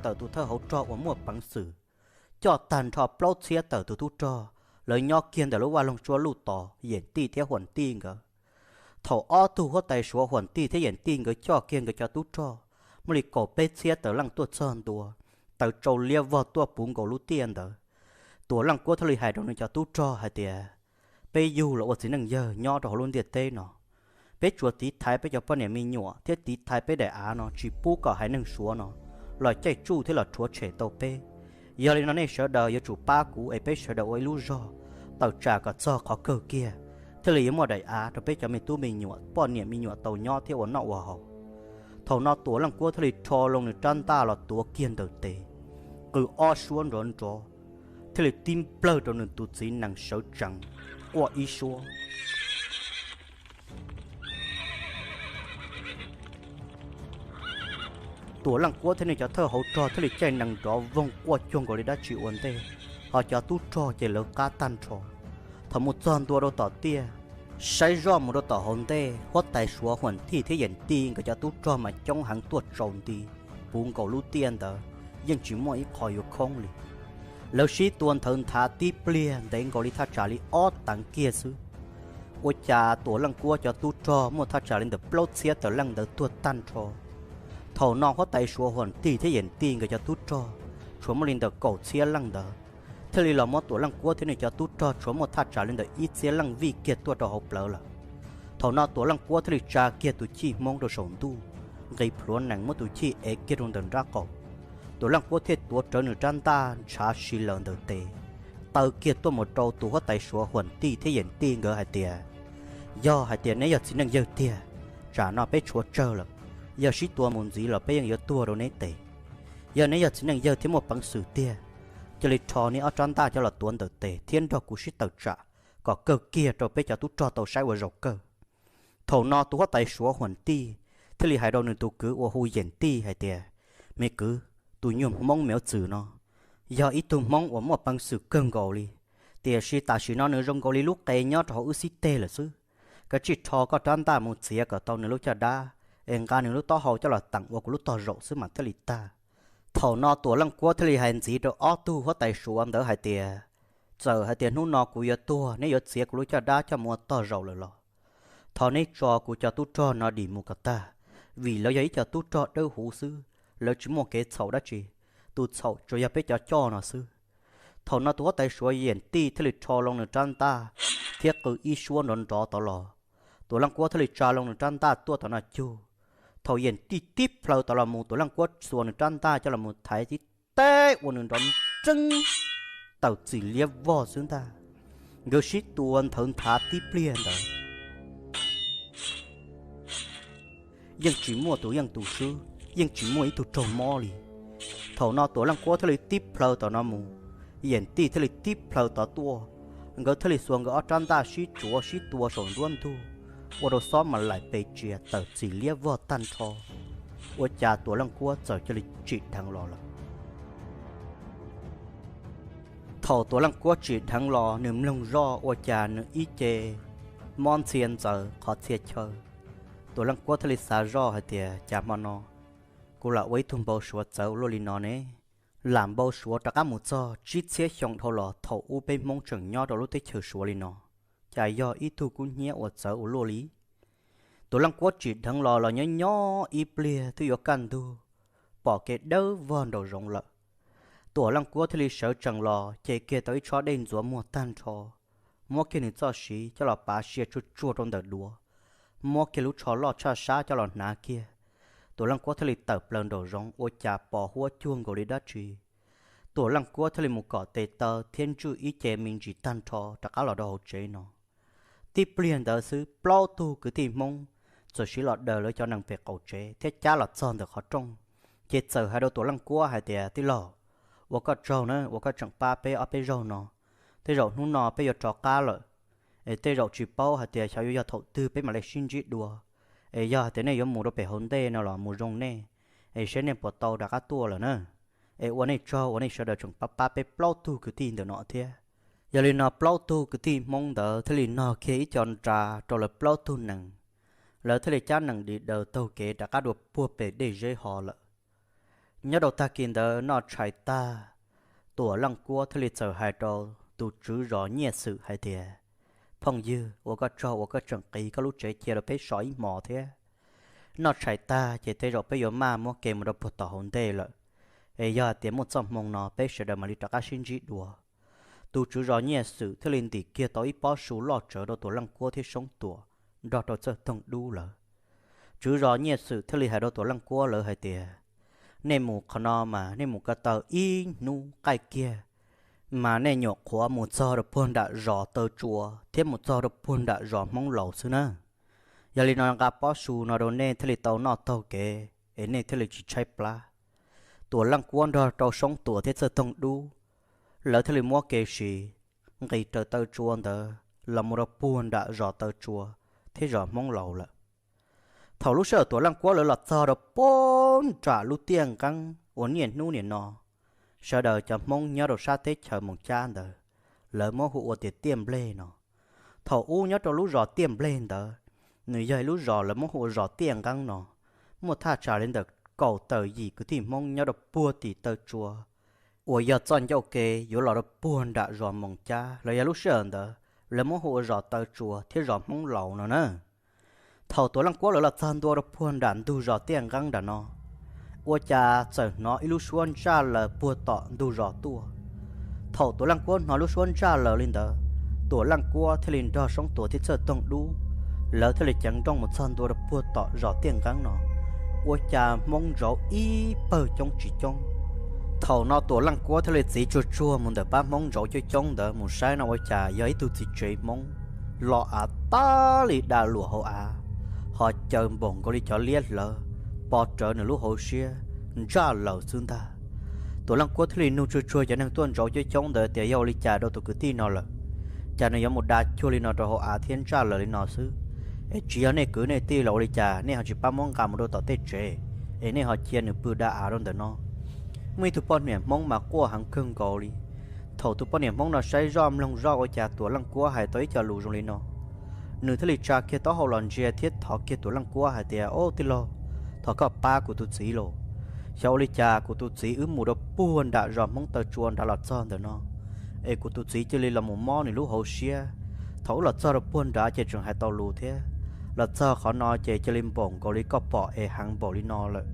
tawm tus thawj hauv rog uas muaj peev xwm coj tag nrho plaub txhiab tawm tus tub rog, lawv nyob kiag ntawm lub vaj loog tsua luj tos Yeem Tij thiab Huam Tij nkawd. Thaum ob tug huab tais Suav Huam Tij thiab Yeem Tij nkawd coj kiag nkawd cov tub rog muaj li kaum peb txhiab tawm leej tuaj txog ntua, taws tsau liab vog tuaj puv nkaus lub tiaj ntawd, Tuam Leej Kuab thiaj li hais rau nws cov tub rog hais tias, peb yug los ua txiv neej yawg nyob rau hauv lub ntiaj teb no, peb tsuas tiv thaiv peb cov poj niam me nyuam thiab tiv thaiv peb daim av no tsis pub kom haiv neeg Suav no los caij tsuj thiab los rhuav tshem tau peb. Yog li no nej sawv daws yuav tsum pab kuv es peb sawv daws ua ib lub zog tawm tsam kom txog qhov kawg kiag, thiaj li yuav muaj daim av rau peb cov me tub me nyuam poj niam me nyuam tau nyob thiab ua noj ua haus. Thaum no Tuam Leej Kuab thiaj li rho loo nws rab ntaj los tuav kiag ntawm tes, qw ob suab nrov nrov, thiaj li tib nplawg rau nws tus txiv nees sawv tsees quaj ib suab. Tuam Leej Kuab thiab nws cov thawj hauv rog thiaj li caij nees nrov voog quaj cuag nkaus li dab tsi ua ntej, ho cov tub rog ces lawv qab tag nrho. Thaum mus txog ntua rau tom tiaj, saib zoj mus rau tom hauv ntej, huab tais Suav Huam Tij thiab Yeem Tij nkawd cov tub rog mas coob heev tuaj tsaus nti puv nkaus lub tiaj ntawd, yeej tsis muaj ib qho yuav khoob li. Lawv sib tua nthawv nthav tib pliag ntev nkaus li thaj tsam li ob teev kiag xwb, ua cas Tuam Leej Kuab cov tub rog muaj thaj tsam li ntawm plaub txhiab tawm leej ntawd tuag tag nrho. Thaum no huab tais Suav Huam Tij thiab Yeem Tij nkawd cov tub rog tshuav muaj li ntawm kaum txhiab leej ntawd, thiaj li los muab Tuam Leej Kuab thiab nws cov tub rog tshuav muaj thaj tsam li ntawm ib txhiab leej vij kiag tuaj rau hauv plawv lawm. Thaum no Tuam Leej Kuab thiaj li tsa kiag tus chij hmoob rau saum ntuj, nqis plhuav nees muab tus chij ev kiag rau ntawm nrab qaum. Tuam Leej Kuab thiaj tuav rawv nws rab ntaj ntshav si laws ntawm tes, taw kiag tuaj mus rau tus huab tais Suav Huam Tij thiab Yeem Tij nkawd hais tias, yog hais tias neb yog txiv neej yawg tiag, tsam no peb tshuav tsawg lawm, yog sib tua mus ntxiv los peb yeej yuav tuag rau neb tes. Yog neb yog txiv neej yawg thiab muaj peev xwm tiag, cia li rho neb ob rab ntaj coj los tuav ntawm tes thiab nrog kuv sib tawm tsam kom kawg kiag rau peb cov tub rog tau saib ua zaum kawg. Thaum no tus huab tais Suav Huam Tij thiaj li hais rau nws tus kwv uas hu Yeem Tij hais tias, me kwv, tus nyuag hmoob me yuav txwm no yog ib tug hmoob uas muaj peev xwm kawg nkaus li, tiam sis tam sim no nws zoo nkaus li lub qe nyob rau hauv wb xib teg lawm xwb. Kav tsij rho koj rab ntaj mus txiav kom tau nws lub caj dab, es nqa nws lub taub hau coj los teem ua kuv lub tog zaum xwb mas thiaj li tag. Thaum no Tuam Leej Kuab thiaj li hais ntxiv rau ob tug huab tais Suav ntawd hais tias, txawm hais tias hnub no kuv yuav tuag, neb yuav txiav kuv lub caj dab coj mus ua tog zaum lawm los thov neb tso kuv cov tub rog no dim mus kom tag, vim lawv yog ib co tub rog dawb huv xwb, lawv tsis muaj kev txhaum dab tsi, tus txhaum tsuas yog peb cov coj no xwb. Thaum no tus huab tais Suav Yeem Tij thiaj li rho loo nws rab ntaj thiab qw ib suab nrov nrov tod los. Tuam Leej Kuab thiaj li tsa loo nws rab ntaj tuaj tom no cug. Thaum Yeem Tij tib plhaw tod los mus, Tuam Leej Kuab xuas nws rab ntaj coj los mus thaiv tib teg ua nws nrov nreeb tawm txim liab vog xwb ntag. Nkawd sib tua nthawv nthav tib pliag ntawd yeej tsis muaj tus yeej tus swb, yeej tsis muaj ib tug raug mob li. Thaum no Tuam Leej Kuab thiaj li tib plhaw tom no mus, Yeem Tij thiaj li tib plhaw tod tuaj. Nkawd thiaj li xuas nkawd ob rab ntaj sib tsuav sib tua saum nruab ntug, ua rau xob mas laim pes tsia tawm txim liab vog tag nrho. Ua cas Tuam Leej Kuab txawm cia li tsim dheev los lawm. Thaum Tuam Leej Kuab tsim dheev los nws mloog zoj ua cas nws ib ce mob ntxhia ntxaws qhov txhia chaw. Tuam Leej Kuab thiaj li xav zoj hais tias cas hmo no kuv lam ua ib tug npau suav txawv ua luaj li no ne. Lam npau suav rov qab mus txog tsib txhiab xyoo dhau los thaum ub peb Hmoob tseem nyob rau lub teb chaws Suav li no, cas yog ib tug kub hnyiab uas txawv ua luaj li. Tuam Leej Kuab tsim dheev los los nyob nyob ib pliag twb yuav kaj ntug, pom kev dawb vog nraum zoov lawm. Tuam Leej Kuab thiaj li sawv tsees los ces kiag tau ib tshob dej ntxuav muag tag nrho, muab kiag nws txoj siv coj los pav sia tsuag tsuag rau ntawm duav, muab kiag lub tsho loj tshaj sab coj los hnav kiag. Tuam Leej Kuab thiaj li tawm plaws nraum zoov ua cas pos huab cuag nkaus li dab tsi. Tuam Leej Kuab thiaj li mus kom tes taw thiab ntswj ib ce me ntsis tag nrho rov qab los rau hauv tsev no. Tib pliag ntawd xwb plaub tug kwv tij Hmoob txawm siv los daws lawv cov nees pem qaum tsev thiab cab los txog ntawm qhov rooj, ces txawm hais rau Tuam Leej Kuab hais tias, tij laug, ua koj tsaug na uas koj tseem pab peb ob peb zaug no. Tej zaum hnub no peb yuav rov qab lawm, es tej zaum tsis paub hais tias xyov yuav yog thaum twg peb mam li sib ntsib dua. Es yog hais tias nej yuav mus rau pem hauv ntej no los mus zoo nej, es seb nej puas tau rov qab tuaj lawm na. Es ua nej tsaug uas nej sawv daws tseem pab pab peb plaub tug kwv tij ntawm no thiab. Yog li no plaub tug kwv tij Hmoob ntawd thiaj li nog kiag ib co nra rau lawv plaub tug nees, lawv thiaj li cab nees dim daws taug kev rov qab dua puag pem dej Zeb Ho lawm. Nyob rau tag kis ntawd noj tshais tag, Tuam Leej Kuab thiaj li txawm hais rau tus tswv zos Nyiaj Xwm hais tias, phooj ywg, ua koj tsaug uas koj tseem qiv koj lub tsev cia rau peb so ib hmos thiab. Noj tshais tag ces tej zaum peb yuav maj muab kev mus rau puag tom hauv ntej lawm, es yog hais tias muaj txoj hmoo no peb sawv daws mam li rov qab sib ntsib dua. Tus tswv zos Nyiaj Xwm thiaj li ntim kiag tau ib pob su loj tsawv rau Tuam Leej Kuab thiab Soob Tuam nrog rau Txawj Toog Dub lawv. Tswv zos Nyiaj Xwm thiaj li hais rau Tuam Leej Kuab lawv hais tias, nej mus qhov no mas nej mus ko taw ib hnub qaij kiag, mas nej nyuam qhuav mus txog rau puag nram zos Taw Tsua thiab mus txog rau puag nram zos Hmoob Laus xwb na. Yog li no nqa pob su no rau nej thiaj li tau noj taug kev es nej thiaj li tsis tshaib plab. Tuam Leej Kuab nrog rau Soob Tuam thiab Txawj Toog Dub, lawv thiaj li muab kev siv nqis raws Taw Tsua ntawd los mus rau puag nram zos Taw Tsua thiab zos Hmoob Laus lawm. Thaum lub sij hawm Tuam Leej Kuab lawv los txog rau puag nram lub tiaj nqeeb uas niaj hnub nim no sawv daws cov Hmoob nyob rau sab teb chaws Moos Cab ntawd, lawv muab hu ua tias Tiaj Nplej no. Thaum ub nyob rau lub zos Tiaj Nplej ntawd, nws yog ib lub zos lawv muab hu ua zos Tiaj Nqeeb no, muaj thaj tsam li ntawm kaum tawm yim kwv tij Hmoob nyob rau puag tim Taw Tsua uas yog txoj ncauj ke yuav los rau puag nram zos Moos Cab los yog lub sij hawm ntawd lawv muab hu ua zos Taw Tsua thiab zos Hmoob Laus no na. Thaum Tuam Leej Kuab lawv los txog ntua rau puag nram ntug zos Tiaj Nqeeb nram no, ua cas txawm hnov ib lub suab ntsaj laws puag tom ntug zos tuaj. Thaum Tuam Leej Kuab hnov lub suab ntsaj laws li ntawd, Tuam Leej Kuab thiaj li nrog Soob Tuam thiab Txawj Toog Dub, lawv thiaj li ceev nrooj mus txog ntua rau puag tom zos Tiaj Nqeeb no, ua cas Hmoob ntsauv ib pawg coob tsis coob. Thaum no Tuam Leej Kuab thiaj li txiv tsuag tsuag mus ntawm pab Hmoob ntsauv coob coob ntawd mus saib no ua cas yog ib tug txiv tsev Hmoob los av tab li da luam hauv av, ho caws npaum nkaus li cov liab hlawv, pov rawv nws lub hauv siab ntsaj laws xwb ntag. Tuam Leej Kuab thiaj li nug tsuag tsuag cov neeg tuaj ntsauv coob coob ntawd tias yog ua li cas rau tus kwv tij no lawm, cas nws yuav mus da cuag li no rau hauv av thiab ntsaj laws li no xwb. Es tsis yog nej kwv nej tij los ua li cas nej ho tsis pab muab nqa mus rau tom tej tsev, es nej ho cia nws pw da av rau ntawm no? Muaj ib tug poj niam Hmoob mas quaj heev kawg nkaus li. Thaum tus poj niam Hmoob no saib zoj mloog zoj ua cas Tuam Leej Kuab hais tau ib co lus zoo li no, nws thiaj li tsa kiag taub hau los ntsia thiab thov kiag Tuam Leej Kuab hais tias, Au tij laug, thov koj pab kuv tus txiv lauj. Xyov ua li cas kuv tus txiv wb mus rau puag nram zos Hmoob Taw Tsua nrad los txog ntawm no, es kuv tus txiv cia li los mus mob nws lub hauv siab. Thaum wb los txog rau puag nrad ces tseem hais tau lus thiab. Los txog qhov no ces cia li npaum nkaus li koj pom es heev npaum li no lawm.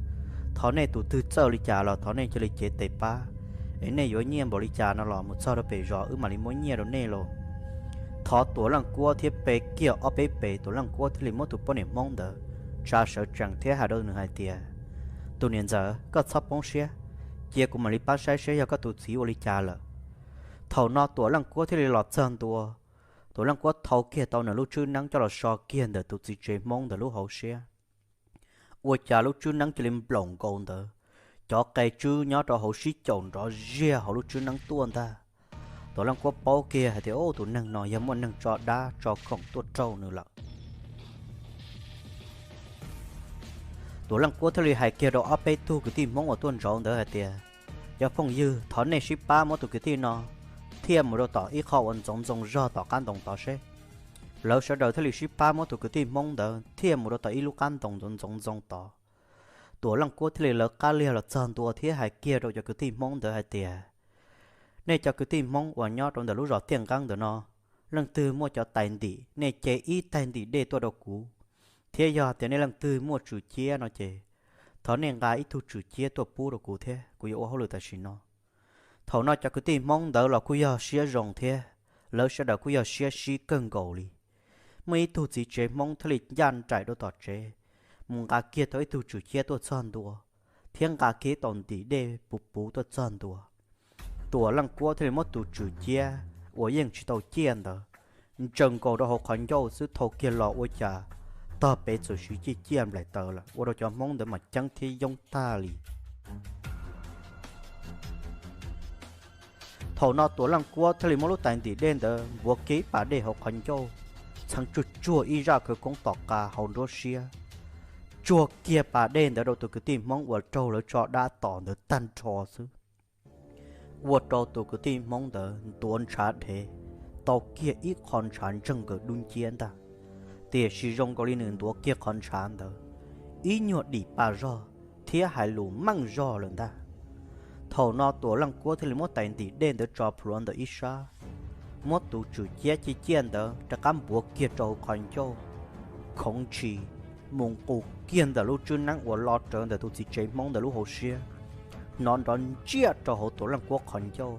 Thov nej tus twg txawj li cas los thov nej cia li cev tes pab, es nej yuav nyiaj npaum li cas no los mus txog rau pem zos wb mam li muab nyiaj rau nej lauj. Thov Tuam Leej Kuab thiab pe kiag ob peb pes, Tuam Leej Kuab thiaj li muab tus poj niam Hmoob ntawd tsa sawv tsees thiab hais rau nws hais tias, Tus niam ntxawm, koj txhob poob siab, cia kuv mam li pab saib seb yog koj tus txiv ua li cas lawm. Thaum no Tuam Leej Kuab thiaj li los txog ntua. Tuam Leej Kuab thau kiag tau nws lub tswb neeb coj los so kiag ntawm tus txiv tsev Hmoob ntawd lub hauv siab. Ua cas lub tswb neeb cia li nploom nkaus ntawd, cov qe tswb nyob rau hauv sib caum nrov ziag hauv lub tswb neeb tuaj ntag. Tuam Leej Kuab paub kiag hais tias, Ub, tus neeg no yog muaj neeg tso dab tso khoom tuaj raug nws lawm. Tuam Leej Kuab thiaj li hais kiag rau ob peb tug kwv tij Hmoob uas tuaj ntsauv ntawd hais tias, Cov phooj ywg, thov nej sib pab muab tus kwv tij no thiaj mus rau tom ib qho uas ntxoov ntxoo zog tom qab ntoo tod seb. Lawv sawv daws thiaj li sib pab muab tus kwv tij Hmoob ntawd thiaj mus rau tom ib lub qab ntoo ntxoov ntxoo tod. Tuam Leej Kuab thiaj li lawv qab liag los txog ntua thiab hais kiag rau cov kwv tij Hmoob ntawd hais tias, Nej cov kwv tij Hmoob uas nyob rau ntawm lub zos Tiaj Nqeeb ntawm no, leej twg muaj cov tais ntim, nej ce ib tais ntim dej tuaj rau kuv, thiab yog tias nej leej twg muaj tswm ciab no ces, thov nej nqa ib tug tswm ciab tuaj pub rau kuv thiab kuv yuav ua hauj lwm tam sim no. Thaum no cov kwv tij Hmoob ntawd los kuj yog siab zoo thiab, lawv sawv daws kuj yog siab sib kawg nkaus li. Muaj ib tug txiv tsev Hmoob thiaj li ncaj nraim rau tom tsev, mus nqa kiag tau ib tug tswm ciab tuaj txog ntua, thiab nqa kiag ib tais ntim dej puv puv tuaj txog ntua. Tuam Leej Kuab thiaj li muab tus tswm ciab uas yeej tsis tau ciaj ntawd ntsaws nkaus rau hauv qhov ncauj xwb, thau kiag los ua cas tog pem txawm siv ciaj ciaj nplaim taws lawm, ua rau cov Hmoob ntawd mas ceeb thiab yoob tag li. Thaum no Tuam Leej Kuab thiaj li muab lub tais ntim dej ntawd npuav kiag ib pas dej hauv qhov ncauj, txheev tsuag tsuag ib zaj khawv koob tom qab hauv nruab siab, tsuag kiag pas dej ntawd rau tus kwv tij Hmoob uas raug lawv tso dab tom ntawd tag nrho xwb. Ua rau tus kwv tij Hmoob ntawd ntuav ntshav dhev, tau kiag ib qho ntshav ntseeg nkaus dub nciab ntag. Tiam sis zoo nkaus li nws ntuav kiag qhov ntshav ntawd, ib nyuag dim pa zog thiab hais lus meej zog lawm ntag. Thaum no Tuam Leej Kuab thiaj li muab tais ntim dej ntawd tso plhuav ntawm ib sab, muab tus tswm ciab ciaj ciaj ntawd rov qab npuav kiag rau hauv qhov ncauj, khoov ntshis mus nqus kiag ntawm lub tswb neeb uas lo rawv ntawm tus txiv tsev Hmoob ntawd lub hauv siab, hnov nrov ntsiaj rau hauv Tuam Leej Kuab qhov ncauj,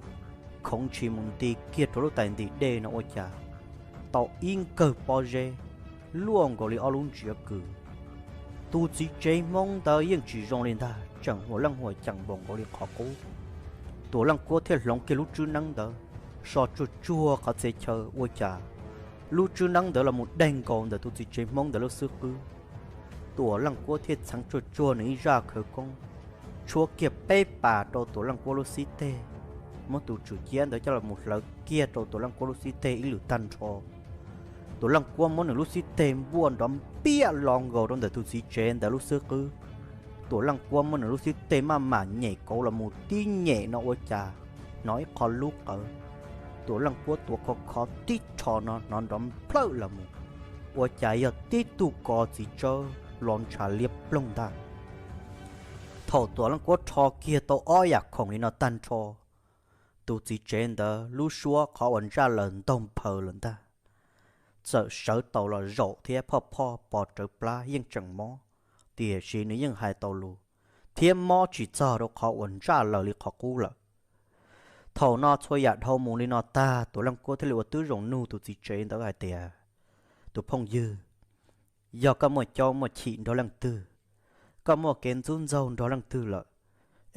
khoov ntshis mus nti kiag rau lub tais ntim dej no ua cas tau ib nkawg pob zeb luaj nkaus li ob lub ntsiav kws. Tus txiv tsev Hmoob ntawd yeej tsis zoo li ntag, tseem huam leej huam ceem npaum nkaus li qhov qub. Tuam Leej Kuab thiaj hloov kiag lub tswb neeb ntawd so tsuag tsuag qhov txhia chaw ua cas lub tswb neeb ntawd los mus daig nkaus ntawm tus txiv tsev Hmoob ntawd lub xub qwb. Tuam Leej Kuab thiaj txheev tsuag tsuag nws ib zaj khawv koob, tshuab kiag peb pas rau Tuam Leej Kuab lub xib teg, muab tus tswm ciab ntawd coj los mus hlawv kiag rau Tuam Leej Kuab lub xib teg ib lwm tag nrho. Tuam Leej Kuab muab nws lub xib teg npuaj nrov npiaj los nkaus rau ntawm tus txiv tsev ntawd lub xub qwb. Tuam Leej Kuab muab nws lub xib teg maj mam nyem kauv los mus tib nyem no ua cas hnov ib qho lub qawv. Tuam Leej Kuab tuav khov khov tib rho no hnov nrov nplhawj los mus, ua cas yog tib tug ko txiv tsawb los ntshav liab ploog ntag. Thaum Tuam Leej Kuab rho kiag tau ob yam khoom li no tag nrho, tus txiv tsev ntawd lub suab qhov uas ntsaj lawm ntaug nphaws lawm ntag. Txawm sawv tau los zaum thiab phoj phoj pos rawv plab yeej tseem mob, tiam sis nws yeej hais tau lus thiab mob tsis txog rau qhov uas ntsaj lawm li qhov qub lawm. Thaum no txhua yam dhau mus li no tag, Tuam Leej Kuab thiaj li ua tib zoo nug tus txiv tsev ntawd hais tias, tus phooj ywg, yog koj muaj caub muaj chim nrog leej twg, koj muaj kev ntxub ntxaug nrog leej twg lawm,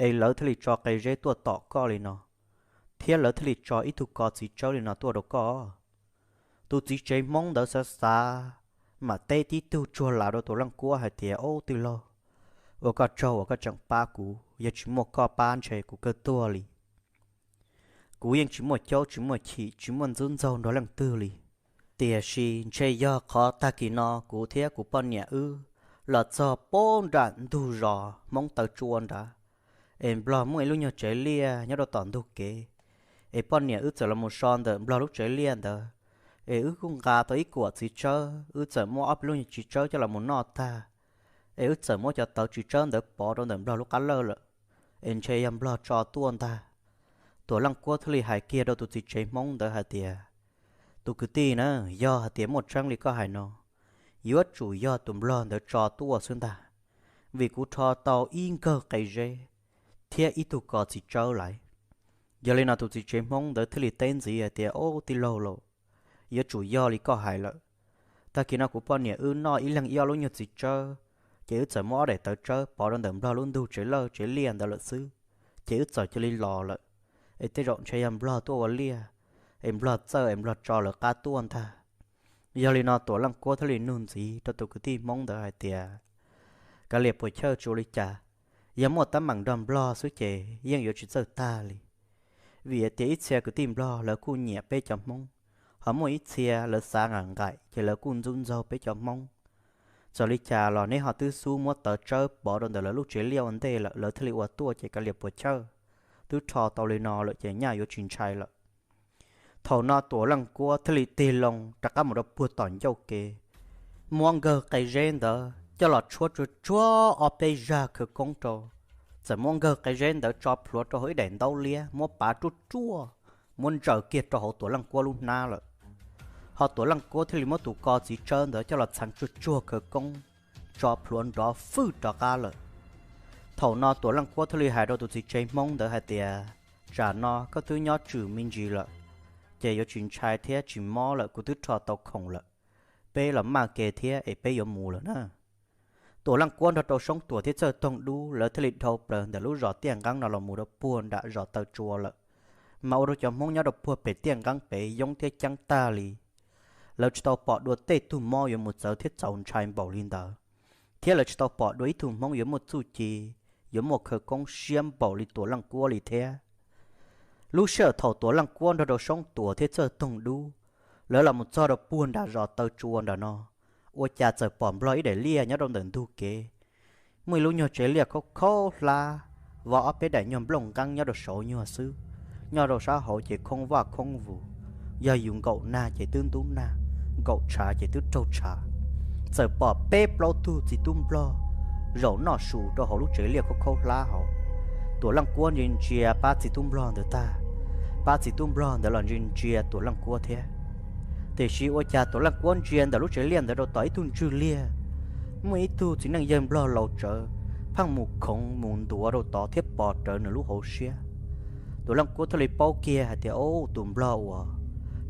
es lawv thiaj li tso qe zeb tuaj tom koj li no, thiab lawv thiaj li tso ib tug ko txiv tsawb li no tuaj rau koj? Tus txiv tsev Hmoob ntawd xav xav, mam teb tib tug tsuag las rau Tuam Leej Kuab hais tias, Ob tij laug, ua koj tsaug uas koj tseem pab kuv, yog tsis muaj koj pab ntshe kuv kawg tuag li. Kuv yeej tsis muaj caub tsis muaj chim tsis muaj ntxub ntxaug nrog leej twg li. Tiam sis ntshe yog qhov tag kis no kuv thiab kuv poj niam wb los txog pab nram ntug zos Hmoob taw tsua nrad, es Nplog muaj ib lub nyuag tsev liaj nyob rau tom ntug kev, es poj niam wb txawm los mus so ntawm Nplog lub tsev liaj ntawd, es wb kuj nqa tau ib kuam txiv tsawb, wb txawm muab ob peb lub nyuag txiv tsawb coj los mus noj tag, es wb txawm muab cov tawv txiv tsawb ntawd pov rau ntawm Nplog lub qab lawj lawm, es ntshe yog Nplog tso tuaj ntag. Tuam Leej Kuab thiaj li hais kiag rau tus txiv tsev Hmoob ntawd hais tias, Tus kwv tij na, yog hais tias muaj tseeb li koj hais no, yuav tsum yog tus Nplog ntawd tso tuaj xwb ntag, vim kuv rho tau ib nkawg qe zeb thiab ib tug ko txiv tsawb lawm. Yog li no tus txiv tsev Hmoob ntawd thiaj li teb ntxiv hais tias, Ob tij laug laus, yuav tsum yog li koj hais lawm. Tag kis no kuv poj niam wb noj ib leeg ib ob lub nyuag txiv tsawb, ces wb txawm muab ob daim tawv tsawb pov rau ntawm Nplog lub ntug tsev lawj tsev liaj ntawd lawm xwb, ces wb txawm cia li los lawm. Es tej zaum ntshe yog Nplog tuaj ua liaj, es Nplog txawj es Nplog tso lawv qab tuaj ntag. Yog li no Tuam Leej Kuab thiaj li nug ntxiv rau tus kwv tij Hmoob ntawd hais tias, Kav liam puas chawj tsuas li cas, yog muaj teeb meem nrog Nplog xwb ces yeej yuav tsis txawj tag li. Vim hais tias ib txhia kwv tij Nplog lawv kuj nyiam peb cov Hmoob, ho muaj ib txhia lawv xav nqaim nqaim ces lawv kuj ntxub ntxaug peb cov Hmoob. Txawm li cas los neb ho twb xub muab tawv tsawb pov rau ntawm lawv lub tsev liaj ua ntej lawm, lawv thiaj li ua tuaj ces kav liam puas chawj, twb rho tau li no lawm ces nyaj yuav tsis ntshai lawm. Thaum no Tuam Leej Kuab thiaj li tig loo rov qab mus rau puag tom ncauj kev, muab nkawg qe zeb ntawd coj los tshuab tsuag tsuag ob peb zaj khawv koob rau, txawm muab nkawg qe zeb ntawd tso plhuav rau hauv ib daim ntaub liab muab pav ruaj ruaj, muab ntsaws kiag rau hauv Tuam Leej Kuab lub hnab lawm. Ho Tuam Leej Kuab thiaj li muab tus ko txiv tsawb ntawd coj los txheev tsuag tsuag khawv koob, tso plhuav nrov fwj rov qab lawm. Thaum no Tuam Leej Kuab thiaj li hais rau tus txiv tsev Hmoob ntawd hais tias, Tsam no koj twb nyob tswm me ntsis lawm, ces yuav tsis ntshai thiab tsis mob lawm, kuv twb rho tau khoom lawm. Peb los maj ke thiab es peb yuav mus lawm na. Tuam Leej Kuab nrog rau Soob Tuam thiab Txawj Toog Dub lawv thiaj li dhau plaws ntawm lub zos Tiaj Nqeeb no los mus rau puag nram zos Taw Tsua lawm, mas ua rau cov Hmoob nyob rau puag pem Tiaj Nqeeb pem yoob thiab ceeb tag li. Lawv tsis tau pom dua tej tug mob yuav mus txawv thiab txaus ntshai npaum li ntawd, thiab lawv tsis tau pom dua ib tug Hmoob yuav muaj txuj ci, yuav muaj khawv koob siab npaum li Tuam Leej Kuab li thiab. Lub sij hawm thaum Tuam Leej Kuab nrog rau Soob Tuam thiab Txawj Toog Dub lawv los mus txog rau puag nram zos Taw Tsua nram no, ua cas txawm pom Nplog ib daim liaj nyob rau ntawm ntug kev. Muaj ib lub nyuag tsev liaj khaub khaub hlab, vov ob peb daim nyuag nplooj nqeeb nyob rau saud nyuag xwb, nyob rau sab hauv ces khoob vaj khoob vus, yog yus nkaum nag ces twb ntub nag, nkaum tshav ces twb raug tshav. Txawm pom peb plaub tug txiv tub Nplog zaum noj su rau hauv lub tsev liaj khaub khaub hlab hauv. Tuam Leej Kuab ntsia ntsia pab txiv tub nplog ntawd tag, pab txiv tub nplog ntawd los ntsia ntsia Tuam Leej Kuab thiab. Tiam sis ua cas Tuam Leej Kuab ntsia ntawm lub tsev liaj ntawd rau tom ib tug ntswg liaj, muaj ib tug txiv neej yawg nplog laus tsawv pheej mus khoov mus ntuav rau tod thiab pos rawv nws lub hauv siab. Tuam Leej Kuab thiaj li paub kiag hais tias, Au, tus nplog uas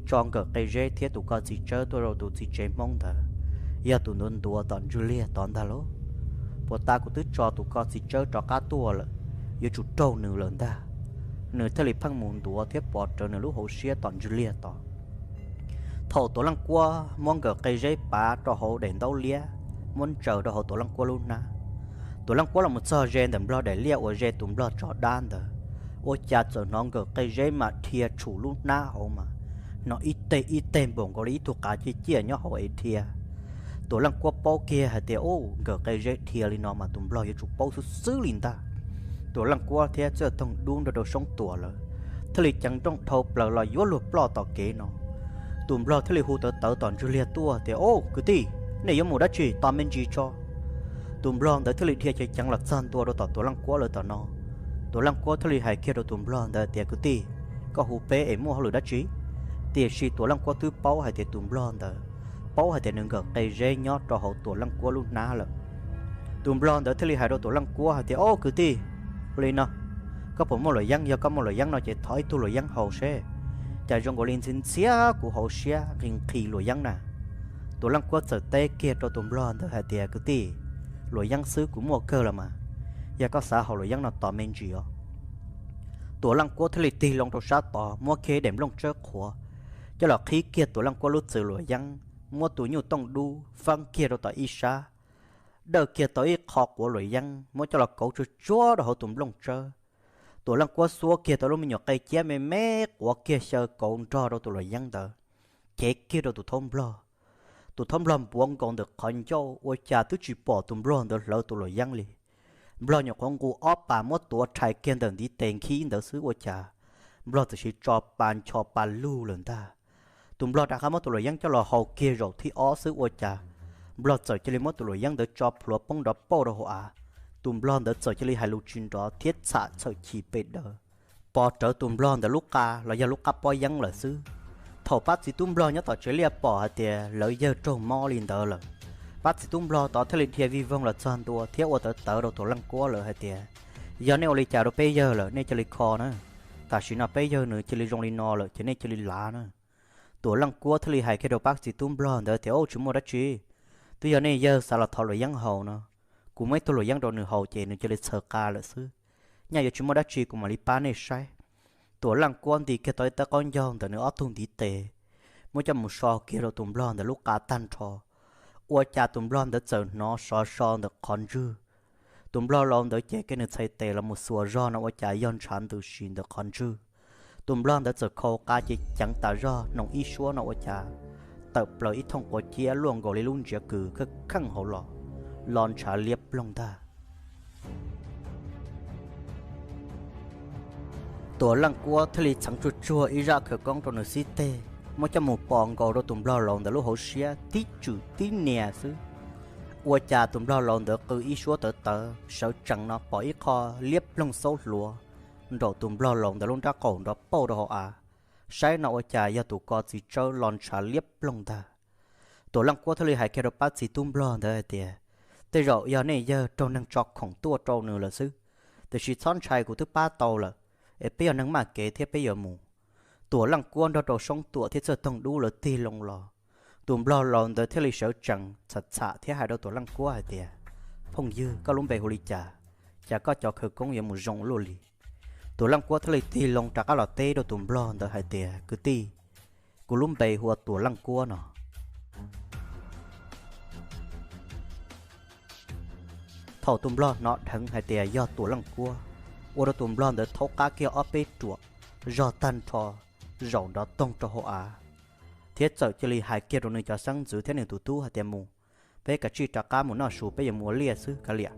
tso nkawm qe zeb thiab tus ko txiv tsawb tuaj rau tus txiv tsev Hmoob ntawd, yog tus ntuav ntuav tom ntswg liaj tod ntag lauj. Puag ta kuv twb tso tus ko txiv tsawb rov qab tuaj lawm, yuav tsum raug nws lawm ntag. Nws thiaj li pheej mus ntuav thiab pos rawv nws lub hauv siab tom ntswg liaj tod. Thaum Tuam Leej Kuab muab nkawm qe zeb pav rau hauv daim ntaub liab, muab ntsaws rau hauv Tuam Leej Kuab lub hnab, Tuam Leej Kuab los mus txog ze ntawm nplog daim liaj uas ze tus nplog tso dab ntawd, ua cas txawm hnov nkawm qe zeb mam dhia tshum lub hnab hauv mas, hnov ib teg ib teg npaum nkaus li ib tug qav ciaj ciaj nyob hauv es dhia. Tuam Leej Kuab paub kiag hais tias, Au, nkawm qe zeb dhia li no mas tus nplog yuav tsum paub xwb xwb li ntag. Tuam Leej Kuab thiab Txawj Toog Dub nrog rau Soob Tuam lawv thiaj li ceev nrooj dhau plaws los yuav luag ploj tom kev no. Tus nplog thiaj li hu tawv tawv tom ntswg liaj tuaj tias, Au, kwv tij, nej yuav mus dab tsi? Tos me ntsis tso. Tus nplog ntawd thiaj li dhia ceev ceev los txog ntua rau tom Tuam Leej Kuab lawv tom no. Tuam Leej Kuab thiaj li hais kiag rau tus nplog ntawd tias, Kwv tij, koj hu peb es muaj hauj lwm dab tsi? Tiam sis Tuam Leej Kuab twb paub hais tias tus nplog ntawd paub hais tias nws nkawm qe zeb nyob rau hauv Tuam Leej Kuab lub hnab lawm. Tus nplog ntawd thiaj li hais rau Tuam Leej Kuab hais tias, Au, kwv tij, ua li no, koj puas muaj luam yeeb? Yog koj muaj luam yeeb no ces thov ib tug luam yeeb haus seb, cas zoo nkaus li ntxhiab ntxhiab kuv hauv siab nqhis nqhis luam yeeb na. Tuam Leej Kuab txawm teb kiag rau tus nplog ntawd hais tias, Kwv tij, luam yeeb xwb kuv muaj kawg los mas, yog koj xav haus luam yeeb no tos me ntsis os. Tuam Leej Kuab thiaj li tig loo rau sab tod muab kiag ib daim nplooj tsawb qhuav coj los qhib kiag Tuam Leej Kuab lub txwm luam yeeb, muab tus nyuj tooj dub feeb kiag rau tom ib sab, dawj kiag tau ib qho quav luam yeeb muab coj los kauv tsuag tsuag rau hauv tus nplooj tsawb. Tuam Leej Kuab xuab kiag tau lub me nyuam qe ciab me me quav kiag xyaw kauv nrog rau tus luam yeeb ntawd, cev kiag rau tus thaub nplog. Tus thaub nplog npuav nkaus ntawm qhov ncauj ua cas twb tsis pom tus nplog ntawd hlawv tus luam yeeb li. Nplog nyuam qhuav nqus ob pas muab tuav rhais kiag ntawm ntiv tes nkhib ntawd xwb ua cas nplog txawm sis tso pa ncho pa lug lawm ntag. Tus nplog rov qab muab tus luam yeeb coj los haus kiag zaum thib ob xwb ua cas nplog txawm cia li muab tus luam yeeb ntawd tso plhuav poob nrov pauj rau hauv av. Tus nplog ntawd txawm cia li hais lus tsis nrov thiab txham txhawm chim pes daws, pov rawv tus nplog ntawd lub qa los yog lub qab pob yeeb lawm xwb. Thaum pab txiv tub nplog nyob tom tsev liaj pom hais tias lawv yawg raug mob li ntawd lawm, pab txiv tub nplog tod thiaj li dhia vij voog los txog ntua thiab ua tawv tawv rau Tuam Leej Kuab lawv hais tias, Yog nej ua li cas rau peb yawg lawm nej cia li kho na. Tam sim no peb yawg nws cia li zoo li no lawm ces nej cia li lav na. Tuam Leej Kuab thiaj li hais kiag rau pab txiv tub nplog ntawd tias, Au, tsis muaj dab tsi, twb yog nej yawg xav los thov luam yeeb haus no, kuv muab ib tug luam yeeb rau nws haus ces nws cia li txhaws qa lawm xwb. Nyaj yuav tsis muaj dab tsi kuv mam li pab nej saib. Tuam Leej Kuab nti kiag tau ib tawb qaub ncaug ntawm nws ob tug ntiv tes, muab coj mus so kiag rau tus nplog ntawd lub qa tag nrho, ua cas tus nplog ntawd txawm hnov sov so ntawm qhov ntswg. Tus nplog laus ntawd ces kiag nws txhais tes los mus xuas zog no ua cas yog ntshav ntws si ntawm qhov ntswg. Tus nplog ntawd txawm khau qa ces ceev tas zog noo ib suab no ua cas tawm plaws ib thooj quav ciab luaj nkaus li lub ntsiav kws kheej kheej hauv los, los ntshav liab ploog ntag. Tuam Leej Kuab thiaj li txheev tsuag tsuag ib zaj khawv koob rau nws xib teg, muab coj mus pos nkaus rau tus nplog laus ntawd lub hauv siab tib tswm tib nias xwb, ua cas tus nplog laus ntawd qw ib suab tawv tawv sawv tsees no pom ib qho liab ploog xaub hluav nraum tus nplog laus ntawd lub nrab qaum nrov pauj rau hauv av. Saib no ua cas yog tus ko txiv tsawb los ntshav liab ploog ntag. Tuam Leej Kuab thiaj li hais kiag rau pab txiv tub nplog ntawd hais tias, Tej zaum yog nej yawg raug neeg tso khoom tuaj rau nws lawm xwb, tiam sis txhob ntshai, kuv twb pab tau lawm, es peb yog neeg maj kev thiab peb yuav mus. Tuam Leej Kuab nrog rau Soob Tuam thiab Txawj Toog Dub lawv tig loo los, tus nplog laus ntawd thiaj li sawv tsees txham txham thiab hais rau Tuam Leej Kuab hais tias, Phooj ywg, koj lub npe hu li cas? Cas koj cov khawv koob yuav mus zoo luaj li? Tuam Leej Kuab thiaj li tig loo rov qab los teb rau tus nplog ntawd hais tias, Kwv tij, kuv lub npe hu ua Tuam Leej Kuab no. Thaum tus nplog hnov dheev hais tias yog Tuam Leej Kuab, ua rau tus nplog ntawd thaub qab kiag ob peb ruam zog tag nrho, zaum nrov toog rau hauv av, thiab txawm cia li hais kiag rau nws cov xeeb ntxwv thiab nws tus tub hais tias, Mus, peb kav tsij rov qab mus noj su, peb yuav mus ua liaj xwb kav liam.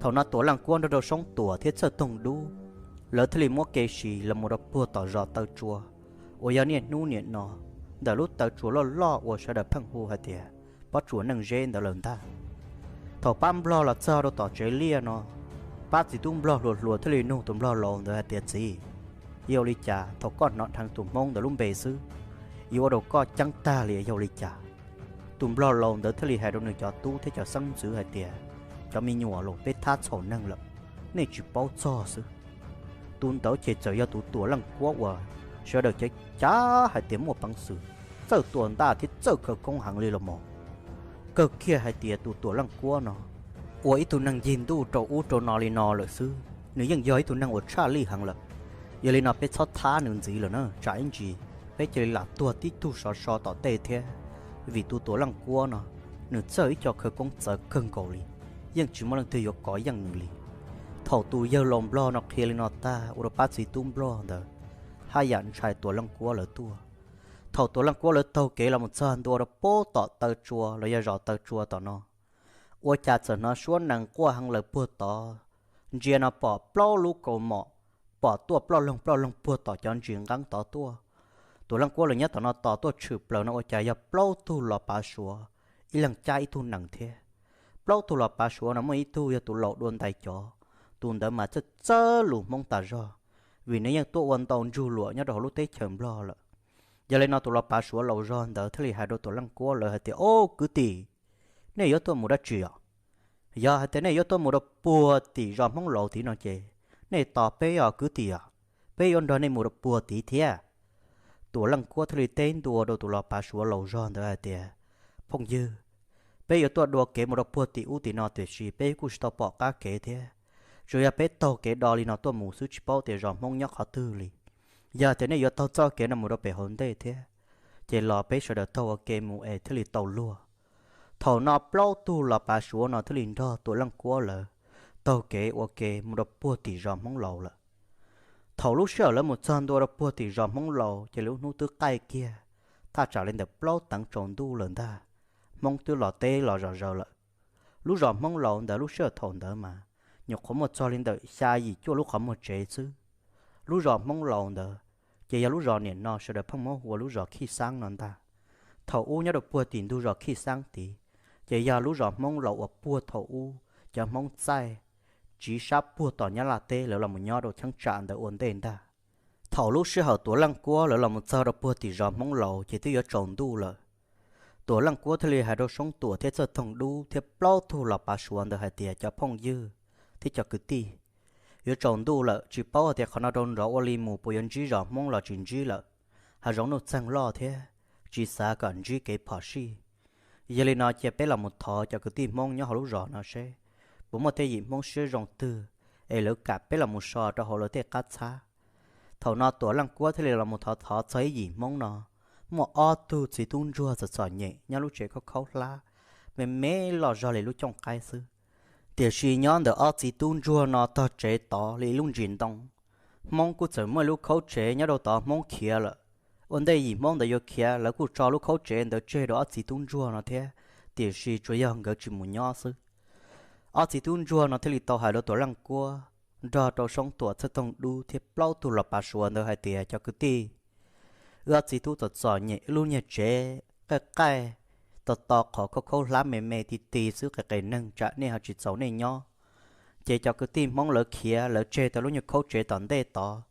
Thaum no Tuam Leej Kuab nrog rau Soob Tuam thiab Txawj Toog Dub, lawv thiaj li muab kev siv los mus rau puag tom zos taw tsua, uas yog niaj hnub niam no ntawm lub taw tsua loj loj uas sawv daws pheej hu hais tias Pob Tsuas Neej Zeb ntawd lawm ntag. Thaum pab nplog los txog rau tom tsev liaj no, Pab txiv tub nplog hluas hluas thiaj li nug tus nplog laus ntawd hais tias, Txiv, yog ua li cas thaum koj hnov dheev tus hmoob ntawd lub npe xwb, yuav ua rau koj ceeb tag li yog ua li cas? Tus nplog laus ntawd thiaj li hais rau nws cov tub thiab cov xeeb ntxwv hais tias, Cov me nyuam los, peb thab txhaum neeg lawm, nej tsis paub txog xwb. Tus ntawd ces txawm yog tus Tuam Leej Kuab uas sawv daws cav cav hais tias muaj peev xwm, txawj tua ntaj thiab txawj khawv koob heev li los mas. Kawg kiag hais tias tus Tuam Leej Kuab no ua ib tug neeg ncig ntuj rau ub rau no li no lawm xwb, nws yeej yog ib tug neeg uas tshaj lij heev lawm. Yog li no peb txhob thab nws ntxiv lawm na, tsam ib ntsis peb cia li lam tuag tib tug sov so tom tej thiab. Vim tus Tuam Leej Kuab no, nws txawj ib co khawv koob txawv kawg nkaus li, yeej tsis muaj leej twg yuav kov yeej nws li. Thaum tus yawg laus nplog no qhia li no tag, ua rau pab txiv tub nplog ntawd haj yam ntshai Tuam Leej Kuab lawv tuaj. Thaum Tuam Leej Kuab lawv taug kev los mus txog ntua rau pem tom taw tsua los yog zos taw tsua tom no, ua cas txawm hnov suab nees quaj heev lawm puag tod. Ntsia no pom plaub lub kaus mom pom tuaj ploj loog ploj loog puag tom cov ntsis nqeeb tod tuaj. Tuam Leej Kuab lawv nyob tom no tos tuaj tshwm plaws no ua cas yog plaub tug los pav suav, ib leeg cab ib tug nees thiab. Plaub tug los pav suav no muaj ib tug yog tus laus dua ntais cov, tus ntawd mas txawj txawj lus Hmoob tas zog, vim nws yeej tuaj ua ntau ntsug luam nyob rau hauv lub teb chaws nplog lawm. Yog li no tus los pav suav laus zog ntawd thiaj li hais rau Tuam Leej Kuab lawv hais tias, Au kwv tij, nej yuav tuaj mus dab tsi os? Yog hais tias nej yuav tuaj mus rau puag tim zos Hmoob laus tid no ces nej tos peb os kwv tij os, peb yuav nrog nej mus rau puag tid thiab. Tuam Leej Kuab thiaj li teb ntua rau tus los pav suav laus zog ntawd hais tias, Phooj ywg, peb yuav tuaj dua kev mus rau puag tim ub tim no tiam sis peb kuj tsis tau pom qab kev thiab. Tsuas yog peb taug kev do li no tuaj mus xwb, tsis paub tias zos Hmoob nyob qhov twg li. Yog tias nej yuav taug txoj kev no mus rau pem hauv ntej thiab, ces los peb sawv daws taug ua ke mus es thiaj li tau luag. Thaum no plaub tug los pav suav no thiaj li nrog Tuam Leej Kuab lawv taug kev ua ke mus rau puag tim zos Hmoob laus lawm. Thaum lub sij hawm lawv mus txog ntua rau puag tim zos Hmoob laus ces lub hnub twb qaij kiag, thaj tsam li ntawm plaub teev tsaus ntuj lawm ntag. Hmoob twb los teb los zom zaws lawm. Lub zos Hmoob laus ntawd lub sij hawm thaum ntawd mas nyuam qhuav muaj txog li ntawm xya yim cuaj lub qhov muag tsev xwb. Lub zos Hmoob laus ntawd ces yog lub zos niam no sawv daws pheej muab hu ua lub zos Khij Xaab no ntag. Thaum ub nyob rau puag tim ntug zos Khij Xaab tid, ces yog lub zos Hmoob laus uas puag thaum ub cov Hmoob txaij tsiv sab puag tom Nyab Laj teb lawv los mus nyob rau cheeb tsam ntawd ua ntej ntag. Thaum lub sij hawm Tuam Leej Kuab lawv los mus txog rau puag tim zos Hmoob laus ces twb yuav tsaus ntuj lawm. Tuam Leej Kuab thiaj li hais rau Soob Tuam thiab Txawj Toog Dub thiab plaub tug los pav suav ntawd hais tias, Cov phooj ywg thiab cov kwv tij, yuav tsaus ntuj lawm, tsis paub hais tias qhov no rau nrov ua li mus puas yuav ntsib zos Hmoob los tsis ntsib lawm. Hav zoov nuj txeeg loj thiab, tsis xav kom ntsib kev phom sij. Yog li no cia peb los mus thov cov kwv tij Hmoob nyob hauv lub zos no seb puas muaj tej yim Hmoob siab zoo twg es lawv kam peb los mus so rau hauv lawv tej qab txhab. Thaum no Tuam Leej Kuab thiaj li los mus thov thov txog ib yim Hmoob no, muaj ob tug txiv tub ntsuag txom txom nyem nyob lub tsev khaub khaub hlab, me me loj zog li lub cooj qaib xwb. Tiam sis nyob ntawm ob txiv tub ntsuag no tog tsev tod li ib lub ntsis ntoo, Hmoob kuj txawm muaj ib lub khaub tsev nyob rau tod Hmoob khiav lawm. Ua ntej yim Hmoob ntawd yuav khiav lawv kuj tso lub khaub tsev ntawd tseg rau ob txiv tub ntsuag no thiab, tiam sis tsuas yog nkawd tsis mus nyob xwb. Ob txiv tub ntsuag no thiaj li tau hais rau Tuam Leej Kuab nrog rau Soob Tuam, Txawj Toog Dub thiab plaub tug los pav suav ntawd hais tias, Cov kwv tij, wb ob txiv tub txom txom nyem, wb lub niag tsev qaij qaij, to to qhov khaub khaub hlab me me ti ti xwb, qes qes neeg tsam nej ho tsis txaus nej nyob. Ces cov kwv tij Hmoob lawv khiav lawv tseg tau lub nyuag khaub tsev tom ntej tod,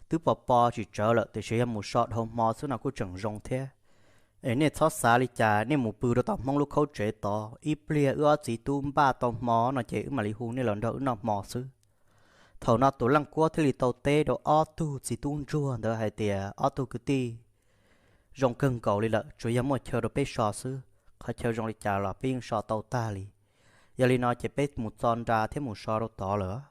twb pos pos tsis tsawv lawm, tiam sis yog mus so dhau hmo xwb no kuj tseem zoo thiab. Es nej txhob xav li cas, nej mus pw rau tom Hmoob lub khaub tsev tod, ib pliag wb ob txiv tub npaj tau hmo no ces wb mam li hu nej los nrog wb noj hmo xwb. Thaum no Tuam Leej Kuab thiaj li tau teb rau ob tug txiv tub ntsuag ntawd hais tias, Ob tug kwv tij, zoo kawg nkaus li lawm, tsuas yog muaj chaw rau peb so xwb, qhov chaw zoo li cas los peb yeej so tau tag li. Yog li no ces peb mus txo nra thiab mus so rau tod lawm.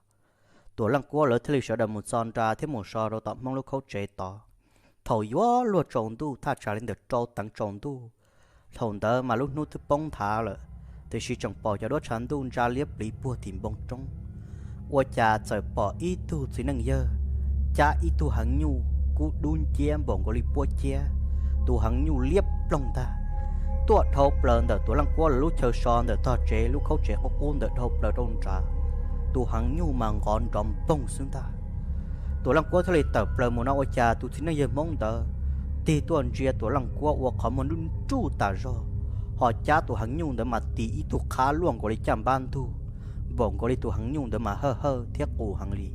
Tuam Leej Kuab lawv thiaj li sawv daws mus txo nra thiab mus so rau tom Hmoob lub khaub tsev tod. Thaum yuav luag tsaus ntuj thaj tsam li ntawm rau teev tsaus ntuj, thaum ntawd mas lub hnub twb poob nthav lawm, tiam sis tseem pom cov duab tshav ntuj ntsa liab pliv puag tim npoo roob. Ua cas txawm pom ib tug txiv neej yawg cab ib tug heev nyuj kub dub nciab npaum nkaus li puab ciab, tus heev nyuj liab ploog ntag, tuaj dhau plaws ntawm Tuam Leej Kuab lawv lub chaw so ntawm tog tsev lub khaub tsev qub qub ntawd dhau plaws rau nrad. Tus heev nyuj mas nqov nrov npoog xwb ntag. Tuam Leej Kuab thiaj li tawm plaws mus no ua cas tus txiv neej yawg Hmoob ntawd tig tuaj ntsia Tuam Leej Kuab ua qhov muag nruj nruj tas zog, ho cab tus heev nyuj ntawd mas tis ib tug qhab luaj nkaus li caj npab ntug, npaum nkaus li tus heev nyuj ntawd mas hawj hawj thiab qus heev li,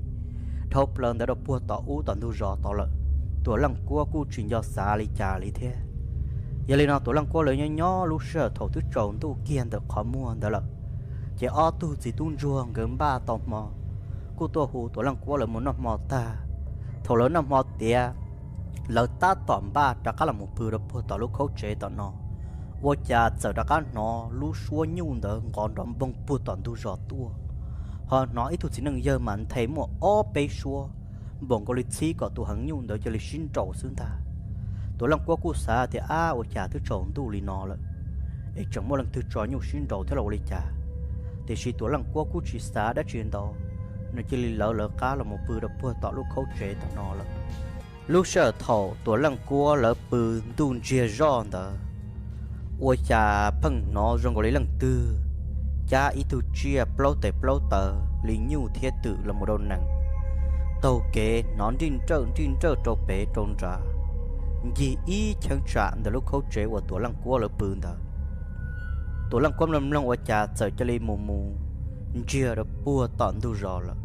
dhau plaws ntawd rau puag tom ub tom ntug zos tod lawm. Tuam Leej Kuab kuj tsis nco xav li cas li thiab. Yog li no Tuam Leej Kuab lawv nyob nyob lub sij hawm thaum twb tsaus ntuj kiag ntawm qhov muag ntawd lawm, ces ob tug txiv tub ntsuag nkawd npaj tau hmo, kuj tuaj hu Tuam Leej Kuab lawv mus noj hmo tag. Thaum lawv noj hmo tiav, lawv tab tom npaj rov qab los mus pw rau puag tom lub khaub tsev tom no, ua cas txawm rov qab hnov lub suab nyuj ntawd nqov nrov npoog puag tom ntug zos tuaj, ho hnov ib tug txiv neej yawg mas nthe muaj ob peb suab, npaum nkaus li txhib kom tus heev nyuj ntawd cia li sib nraus xwb ntag. Tuam Leej Kuab kuj xav tias, ab, ua cas twb tsaus ntuj li no lawm es tseem muaj leej twg tso nyuj sib nraus thiab los ua li cas? Tiam sis Tuam Leej Kuab kuj tsis xav dab tsi ntau, nws cia li lawv lawv qab los mus pw rau puag tom lub khaub tsev tom no lawm. Lub sij hawm thaum Tuam Leej Kuab lawv pw ntuj ntsiag zoj ntawd, ua cas pheej hnov zoo nkaus li leej twg cab ib tug tsiaj plaub tes plaub taw li nyuj thiab twm los mus rau nees, taug kev hnov nrij nrawj nrij nrawj rau pem rau nrad, ncig ib cheeb tsam ntawm lub khaub tsev uas Tuam Leej Kuab lawv pw ntawd. Tuam Leej Kuab mloog mloog ua cas txawm cia li mus mus ntsiag rau puag tom ntug zos lawm.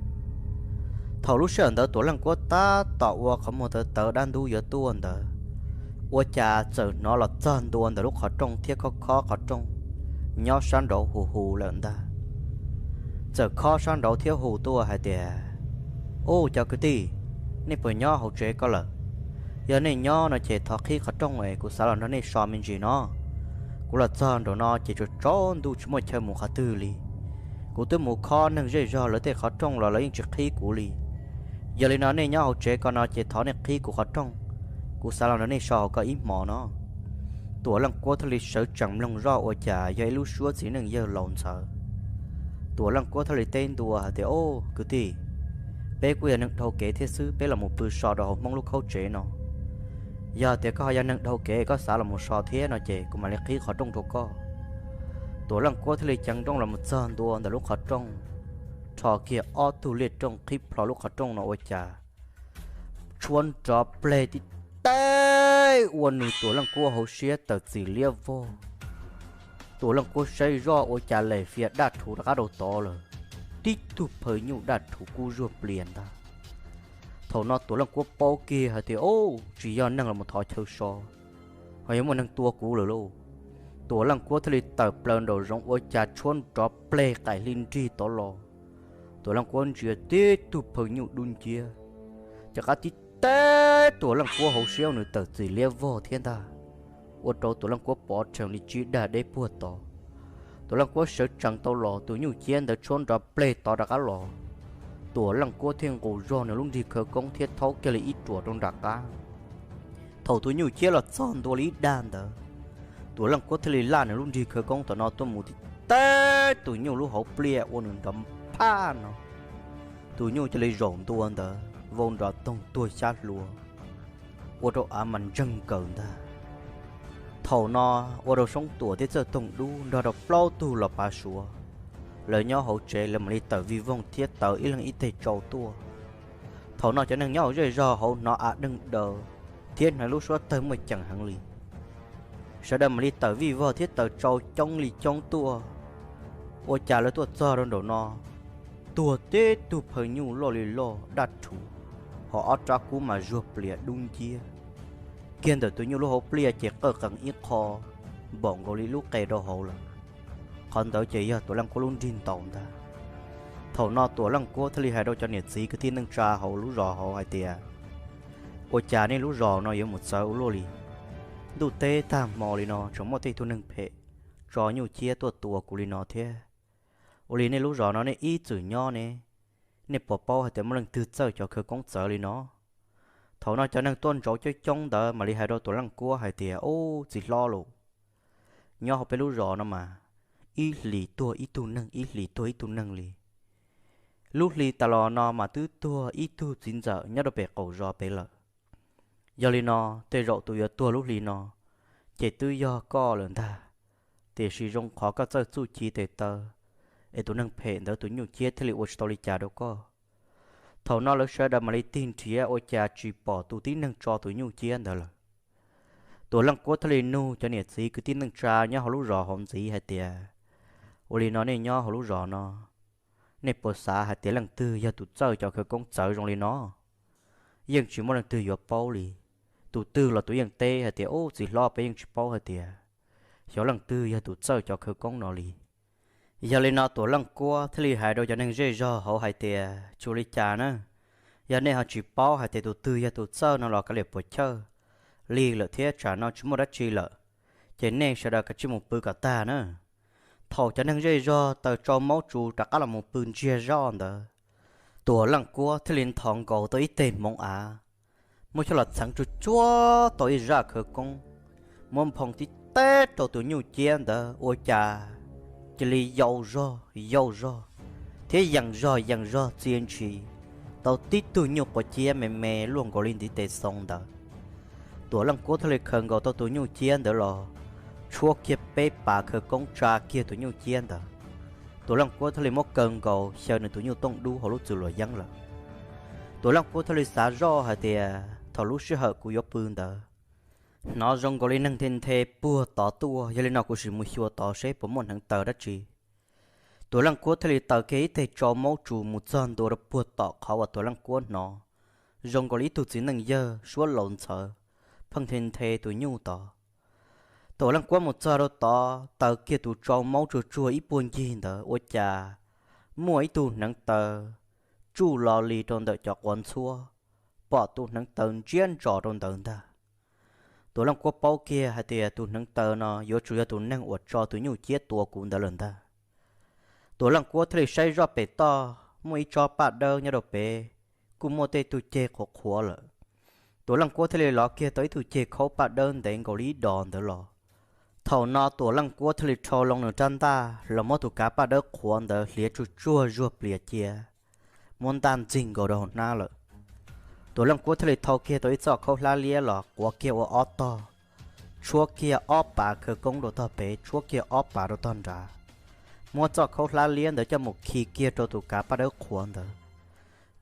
Thaum lub sij hawm ntawd Tuam Leej Kuab tab tom ua qhov muag tawv tawv dab ntub yuav tuaj ntawd, ua cas txawm hnov los txog ntua ntawm lub qhov rooj thiab khob khob qhov rooj nyob sab nraud hu hu lawm ntag. Txawm khob sab nraud thiab hu tuaj hais tias, ub, cov kwv tij, nej puas nyob hauv tsev ko lawm? Yog nej nyob no ces thov qhib qhov rooj es kuv xav los nrog nej so me ntsis no. Kuv los txog nraum no ces tsaus tsaus ntuj tsis muaj chaw mus qhov twg li. Kuv twb mus khob neeg zej zog lawv tej qhov rooj los lawv yeej tsis qhib kuv li. Yog li no nej nyob hauv tsev ko no ces thov nej qhib kuv qhov rooj, kuv xav los nrog nej so hauv ko ib hmos no. Tuam Leej Kuab thiaj li sawv tsees mloog zoj ua cas yog ib lub suab txiv neej yawg laus ntxhawv. Tuam Leej Kuab thiaj li teb ntua hais tias, ub, kwv tij, peb kuj yog neeg dhau kev thiab xwb, peb los mus pw so rau hauv Hmoob lub khaub tsev no. Yog tias koj ho yog neeg dhau kev koj xav los mus so thiab no ces kuv mam li qhib qhov rooj rau koj. Tuam Leej Kuab thiaj li ceev nrooj los mus txog ntua ntawm lub qhov rooj, rho kiag ob tug liaj rooj qhib plho lub qhov rooj no ua cas tshuab nrov pleg tib teg ua nws Tuam Leej Kuab hauv siab tawm txim liab vog. Tuam Leej Kuab saib zoj ua cas lem fias daj rhuv rov qab rau tod lawm, tib tug phaw nyuj daj rhuv kub zuag plias ntag. Thaum no Tuam Leej Kuab paub kiag hais tias, ub, tsis yog neeg los mus thov chaw so, ho yog muaj neeg tua kuv lawm lauj. Tuam Leej Kuab thiaj li tawm plaws nraum zoov ua cas tshuab nrov pleg qaim hli nrig tod los. Tuam Leej Kuab ntsia tib tug phaw nyuj dub nciab, rov qab tib teg Tuam Leej Kuab hauv siab ua nws tawm txim liab vog thiab ntag, ua rau Tuam Leej Kuab pov rhees li tsib dag deb puag tod. Tuam Leej Kuab sawv tsees tau los tus nyuj ciab ntawd tshuab nrov pleg tod rov qab los. Tuam Leej Kuab thiaj nqus zog nws lub nrig khawv koob thiab thaub kiag li ib ruam rau nram qab. Thaum tus nyuj ciab los txog ntua li ib dag ntawd, Tuam Leej Kuab thiaj li laj nws lub nrig khawv koob tom no tuaj mus tib teg tus nyuj lub hauv pliaj ua nws nrov phaj no. Tus nyuj cia li zaum ntua ntawd vau nrov toog tuag xyab hlua, ua rau av mas ntseeg nkaws ntag. Thaum no ua rau Soob Tuam thiab Txawj Toog Dub nrog rau plaub tug los pav suav, lawv nyob hauv tsev lawv mam li tawm vij voog thiab taws ib leeg ib teg tsau tuaj. Thaum no cov neeg nyob hauv zej zog hauv hnov av deeg daws thiab hnov lub suab tawg muaj ceem heev li. Sawv daws mam li tawm vij vog thiab taws tsau coob li coob tuaj. Ua cas lawv tuaj txog rau nraum no, tuag tib tug phaw nyuj loj li loj daj rhuv, ho ob rab kub mas zuag plias dub nciab. Kiag ntawm tus nyuj lub hauv pliaj ces qawj qees ib qho npaum nkaus li lub qe rau hauv lawm. Qhov ntawd ces yog Tuam Leej Kuab lub nrig ntaus ntag. Thaum no Tuam Leej Kuab thiaj li hais rau cov niam txiv kwv tij neej tsa hauv lub zos hauv hais tias, ua cas nej lub zos no yuav mus txawv ua luaj li? Ntuj teb tag hmo li no tseem muaj tej tug neeg phem tso nyuj ciab tuaj tua kuv li no thiab. Ua li nej lub zos no nej ib txwm nyob ne, nej puas paub hais tias muaj leej twg txawj cov khawv koob txawv li no? Thaum no cov neeg tuaj ntsauv coob coob ntawd mam li hais rau Tuam Leej Kuab hais tias, ub, txiv hlob lauj, nyob hauv peb lub zos no mas ib hlis tuag ib tug neeg, ib hlis tuag ib tug neeg li. Lub hli tas los no mas twb tuag ib tug txiv ntxawm nyob rau pem qaum zos pem lawm. Yog li no, tej zaum tus yuav tuag lub hli no ces twb yog koj lawm ntag. Tiam sis zoo qhov koj txawj txuj ci tes taw, es tus neeg phem ntawd tus nyuj ciab thiaj li ua tsis tau li cas rau koj. Thaum no lawv sawv daws mam li tig nrhiav ua cas tsis pom tus tib neeg tso tus nyuj ciab ntawd lawm. Tuam Leej Kuab thiaj li nug cov niam txiv kwv tij neej tsa nyob hauv lub zos hauv ntxiv hais tias, ua li no nej nyob hauv lub zos no, Nej puas xav hais tias leej twg yog tus txawj cov khawv koob txawv zoo li no? Yeej tsis muaj leej twg yuav paub li. Tus twg los tus yeej teb hais tias, Ub, txiv hlob, peb yeej tsis paub hais tias xyov leej twg yog tus txawj cov khawv koob no li. Yog li no Tuam Leej Kuab thiaj li hais rau cov neeg zej zog hauv hais tias, Tsis ua li cas na, yog nej ho tsis paub hais tias tus twg yog tus txawj no los kav liam puas chawj, lig lawm thiab tsam no tsis muaj dab tsi lawm, ces nej sawv daws kav tsij mus pw kom tag na. Thaum cov neeg zej zog taws tsau maub tsus rov qab los mus pw ntsiag zoj ntawd, Tuam Leej Kuab thiaj li nthos nkaus tau ib teg hmoov av, muab coj los txheev tsuag tsuag tau ib zaj khawv koob, muab nphoo tib teb rau tus nyuj ciab ntawd ua cas cia li yau zog yau zog thiab yees zog yees zog txia ntshis tau tib tug nyuj quav ciab me me luaj nkaus li ntiv tes xoo ntawd. Tuam Leej Kuab thiaj li khaws nkaus tau tus nyuj ciab ntawd los tshuab kiag peb pas khawv koob tsa kiag tus nyuj ciab ntawd. Tuam Leej Kuab thiaj li muab kaw nkaus xyaw nws tus nyuj tooj dub hauv lub txwm luam yeeb lawm. Tuam Leej Kuab thiaj li xav zoj hais tias, Thaum lub sij hawm kuv yuav pw ntawd, hnov zoo nkaus li neeg nthe nthe puag tod tuaj, yog li no kuv sim mus xyuas tod seb puas muaj hneev taw dab tsi. Tuam Leej Kuab thiaj li taws kiag ib teg tsau maub tsus mus txog ntua rau puag tom qhov uas Tuam Leej Kuab hnov zoo nkaus li ib tug txiv neej yawg suab laus ntxhawv pheej nthe nthe tus nyuj tod. Tuam Leej Kuab mus txog rau tod taws kiag tus tsau maub tsuag tsuag ib puag ncig ntawd ua cas muaj ib tug hneev taw tsuj lo li rau ntawm cov quav ntxhuab, pom tus hneev taw ntsiab ntsos rau ntawd ntag. Tuam Leej Kuab paub kiag hais tias tus hneev taw no yuav tsum yog tus neeg uas tso tus nyuj ciab tua kuv ntawd lawm ntag. Tuam Leej Kuab thiaj li saib zoj pem toj muaj ib tsob paj dawb nyob rau pem, kuj muaj tej tug ceg qhuav qhuav lawm. Tuam Leej Kuab thiaj li lov kiag tau ib tug ceg khaub paj dawb ntev nkaus li ib dos ntawd los. Thaum no Tuam Leej Kuab thiaj li rhau loo nws rab ntaj los muab tus kav paj dawb qhuav ntawd hliav tsuag tsuag zuag plias cia, muab ntaj ntxig nkaus rau hauv hnab lawm. Tuam Leej Kuab thiaj li thau kiag tau ib txoj khaub hlab liab los quav kiag ua ob tog, tshuab kiag ob pas khawv koob rau tog pem, tshuab kiag ob pas rau tog nrad, muab txoj khaub hlab liab ntawd coj mus khi kiag rau tus kav paj dawb qhuav ntawd.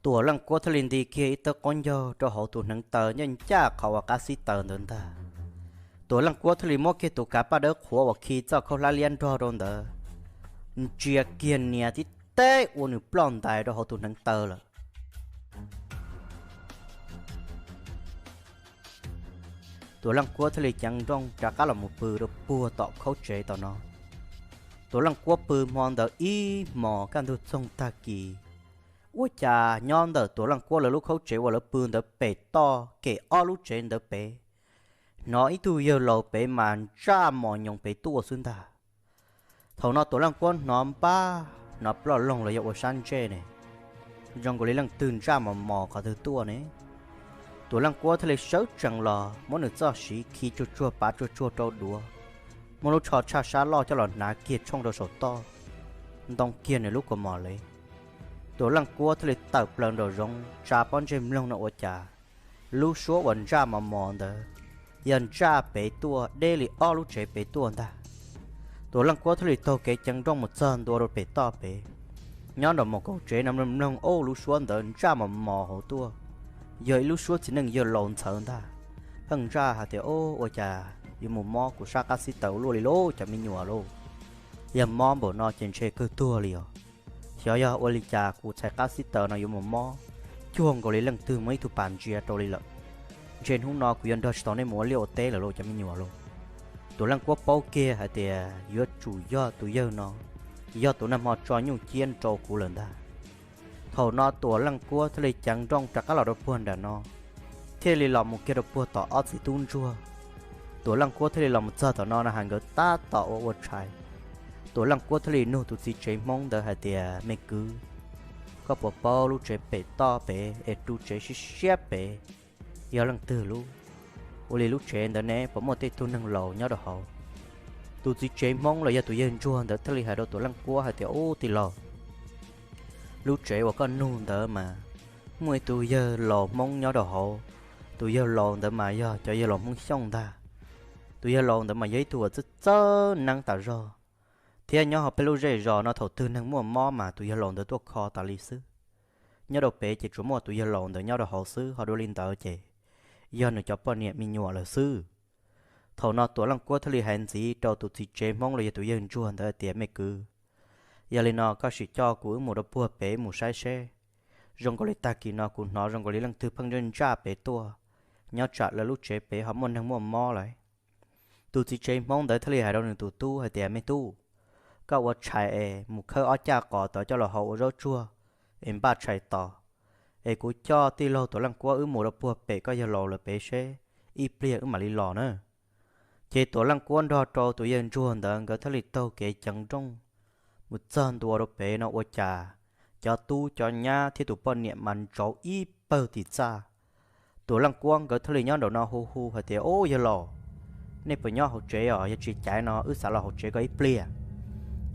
Tuam Leej Kuab thiaj li nti kiag ib tawb qaub ncaug rau hauv tus hneev taw ncaj ncaj qhov uas qab xib taws ntawd ntag. Tuam Leej Kuab thiaj li muab kiag tus kav paj dawb qhuav uas khi txoj khaub hlab liab nrog rau ntawd ntsia kiag nias tib teb ua nws ploj ntais rau hauv tus hneev taw lawm. Tuam Leej Kuab thiaj li ceev nrooj rov qab los mus pw rau puag tom khaub tsev tom no. Tuam Leej Kuab pw hmo ntawd ib hmos kaj ntug txoog tag kis, ua cas nyob ntawm Tuam Leej Kuab lawv lub khaub tsev uas lawv pw ntawd pem toj kem ob lub tsev ntawd pem, hnov ib tug yawg laus pem mas ntsaj mos nyoos pem tuaj xwb ntag. Thaum no Tuam Leej Kuab hnov npab, hnov ploj loog los yog ua sab ntsej ne, zoo nkaus li leej twg ntsaj mos mos qhov twg tuaj ne. Tuam Leej Kuab thiaj li sawv tsees los muab nws txoj siv khi tsuag tsuag pav tsuag tsuag rau duav, muab lub tsho tshaj sab loj coj los hnav kiag tshooj rau saum toj, ntoo kiag nws lub kaus mom lev. Tuam Leej Kuab thiaj li tawm plaws nraum zoov tsa pob ntseg mloog no ua cas lub suab uas ntsaj mos mos ntawd yog ntsaj pem tuaj deb li ob lub tsev pem tuaj ntag. Tuam Leej Kuab thiaj li taug kev ceev nrooj mus txog ntua rau pem toj pem, nyob nraum mus kaum tsev no mloog mloog, ob lub suab ntawd ntsaj mos mos hauv tuaj, yog ib lub suab txiv neej yawg laus ntxhawv ntag. Pheej ntsaj hais tias, Ob, ua cas yuav mus mob kuv sab qab xib taws luaj li lauj cov me nyuam lauj. Yog mob npaum no ces ntshe kawg tuag li os. Xyov yog ua li cas kuv txhais qab xib taws no yuav mus mob cuag nkaus li leej twg muab ib tug pas ntsia rau li lawm. Ntshe hnub no kuv yuav nrog tsis tau nej mus ua liaj ua teb lawm lauj cov me nyuam lauj. Tuam Leej Kuab paub kiag hais tias yuav tsum yog tus yawg no, yog tus nag hmo tso nyuj ciab nrau kuv lawm ntag. Thaum no Tuam Leej Kuab thiaj li ceev nrooj rov qab los rau puag nram no, thiaj li los mus kiag rau puag tom ob txiv tub ntsuag. Tuam Leej Kuab thiaj li los mus txog tom no no hais nkawd tab tom ua ua tshais. Tuam Leej Kuab thiaj li nug tus txiv tsev Hmoob ntawd hais tias, Me kwv, koj puas paub lub tsev pem toj pem es ru tsev siab siab pem yog leej twg lub? Ua li lub tsev ntawd ne puas muaj tej tug neeg laus nyob rau hauv? Tus txiv tsev Hmoob los yog tus yawg ntsuag ntawd thiaj li hais rau Tuam Leej Kuab hais tias, Ub, tij laug, lub tsev uas koj nug ntawd mas muaj ib tug yawg laus Hmoob nyob rau hauv. Tus yawg laus ntawd mas yog cov yawg laus Hmoob Xyooj ntag. Tus yawg laus ntawd mas yog ib tug uas txawj txawj neeb tas zog, thiab nyob hauv peb lub zej zos no thaum twg neeg muaj mob mas tus yawg laus ntawd tuaj kho tas li xwb. Nyob rau pem ces tsuas muaj tus yawg laus ntawd nyob rau hauv xwb, ho dua li ntawd ces yog nws cov poj niam me nyuam lawm xwb. Thaum no Tuam Leej Kuab thiaj li hais ntxiv rau tus txiv tsev Hmoob los yog tus yawg ntsuag ntawd tias, Me kwv, Yog li no koj sim coj kuv wb mus rau puag pem mus saib seb. Zoo nkaus li tag kis no kuv hnov zoo nkaus li leej twg pheej ntsaj ntsaj pem tuaj, nyob tsam lawv lub tsev pem ho muaj neeg muaj mob lawm. Tus txiv tsev Hmoob ntawd thiaj li hais rau nws tus tub hais tias, Me tub, koj ua tshais es mus khawb ob caj qos tod coj los hau ua zaub tsuag es npaj tshais tos, es kuv coj tij laug Tuam Leej Kuab wb mus rau puag pem koj yawg laus lawv pem seb, ib pliag wb mam li los na. Ces Tuam Leej Kuab nrog rau tus yawg ntsuag ntawd nkawd thiaj li taug kev ceev nrooj mus txog ntua rau pem no ua cas cov tub cov nyab thiab tus poj niam mas ntsauv ib pawg tim txaj. Tuam Leej Kuab nkawd thiaj li nyob nraum no hu hu hais tias, Ub, yawg laus, nej puas nyob hauv tsev os? Yog tsis caiv no wb xav los hauv tsev koj ib pliag.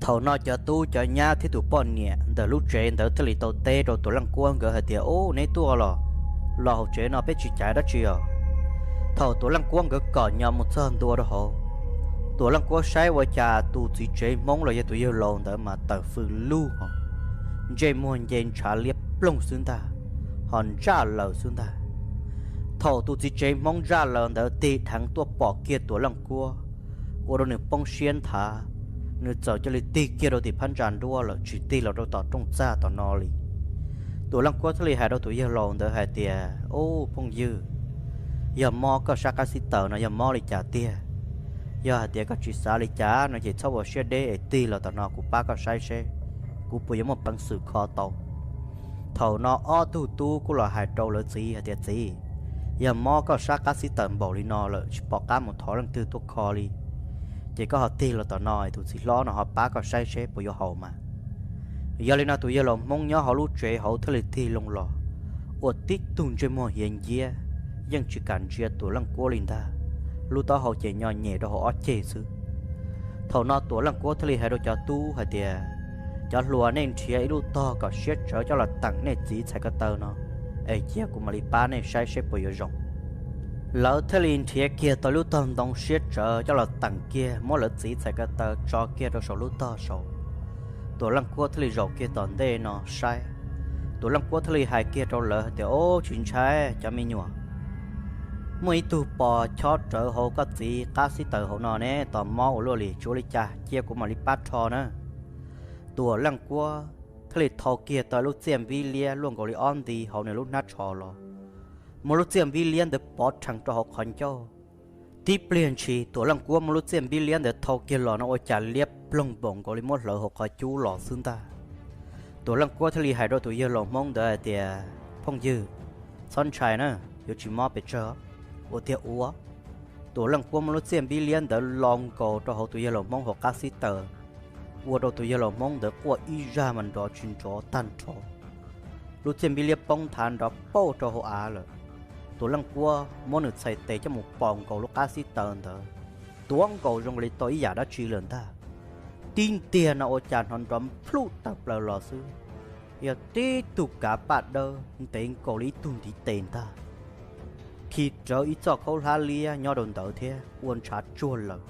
Thaum no cov tub cov nyab thiab tus poj niam ntawm lub tsev ntawd thiaj li tau teb rau Tuam Leej Kuab nkawd hais tias, Ub, neb tuaj los, los hauv tsev no peb tsis caiv dab tsi os. Thaum Tuam Leej Kuab nkawd kom nyo mus txog ntua rau hauv, Tuam Leej Kuab saib ua cas tus txiv tsev Hmoob los yog tus yawg laus ntawd mas tawm fws lug, ntsej muag nce ntshav liab ploog xwb ntag, ho ntsaj laws xwb ntag. Thaum tus txiv tsev Hmoob ntsaj laws ntawd tig dheev tuaj pom kiag Tuam Leej Kuab, ua rau nws poob siab nthav, nws txawm cia li tig kiag rau tim phab ntsa nruab lawm tsis tig los rau tom rooj txag tom no li. Tuam Leej Kuab thiaj li hais rau tus yawg laus ntawd hais tias, Ub, phooj ywg, yog mob koj sab qab xib taws no yog mob li cas tiag? Yog hais tias koj tsis xav li cas no ces txhob ua siab deb es tig los tom no kuv pab koj saib seb kuv puas yuav muaj peev xwm kho tau. Thaum no ob tug tub kuj los hais rau lawv txiv hais tias, Txiv, yog mob koj sab qab xib taws npaum li no lawm tsis pom qab mus thov leej twg tuaj kho li, ces koj ho tig los tom no es tus txiv hlob no ho pab koj saib seb puas yuav haum mas. Yog li no tus yawg laus Hmoob nyob hauv lub tsev hauv thiaj li tig loo los, ua tib tug ntsej muag hiav nciab, yeej tsis kam ntsia Tuam Leej Kuab li ntag, lub taub hau ces nyo nyem rau hauv ob ceg xwb. Thaum no Tuam Leej Kuab thiaj li hais rau cov tub hais tias, Cov hluas, nej nrhiav ib lub tog kom siab tsawv coj los teem nej txiv txhais ko taw no, es cia kuv mam li pab nej saib seb puas yuav zoo. Lawv thiaj li nrhiav kiag tau lub tog ntoo siab tsawv coj los teem kiag, muab lawv txiv txhais ko taw tso kiag rau saum lub tog saud. Tuam Leej Kuab thiaj li zaum kiag tom ntej no saib. Tuam Leej Kuab thiaj li hais kiag rau lawv tias, Ub, tsis ntshai cov me nyuam, muaj ib tug pos chob rawv hauv koj txiv qab xib taws hauv no ne, tos mob ua luaj li, tsis ua li cas, cia kuv mam li pab rho na. Tuam Leej Kuab thiaj li thau kiag tau lub txiaj npib liab luaj nkaus li ob nti hauv nws lub hnab tsho los, muab lub txiaj npib liab ntawd pov rhees rau hauv qhov ncauj. Tib pliag ntshis Tuam Leej Kuab muab lub txiaj npib liab ntawd thau kiag los no ua cas liab ploog npaum nkaus li muab hlawv hauv qhov cub los xwb ntag. Tuam Leej Kuab thiaj li hais rau tus yawg laus Hmoob ntawd hais tias, Phooj ywg, txhob ntshai na, yuav tsis mob pes tsawg. Ua tiag ua. Tuam Leej Kuab muab lub txiaj npib liab ntawd lo nkaus rau hauv tus yawg laus Hmoob hauv qab xib taws, ua rau tus yawg laus Hmoob ntawd quaj ib zaj mas nrov tsis nrov tag nrho. Lub txiaj npib liab poob nthav nrov pauj rau hauv av lawm. Tuam Leej Kuab muab nws txhais tes coj mus pos nkaus lub qab xib taws ntawd, tuav nkaus zoo li tau ib yam dab tsi lawm ntag. Tib ntiag no ua cas hnov nrov nplhuj tawm plaws los xwb, yog tib tug kav paj dawb ntev nkaus li ib tug ntiv tes ntag, khi rawv ib txoj khaub hlab liab nyob rau ntawd thiab ua ntshav tsuag lawm.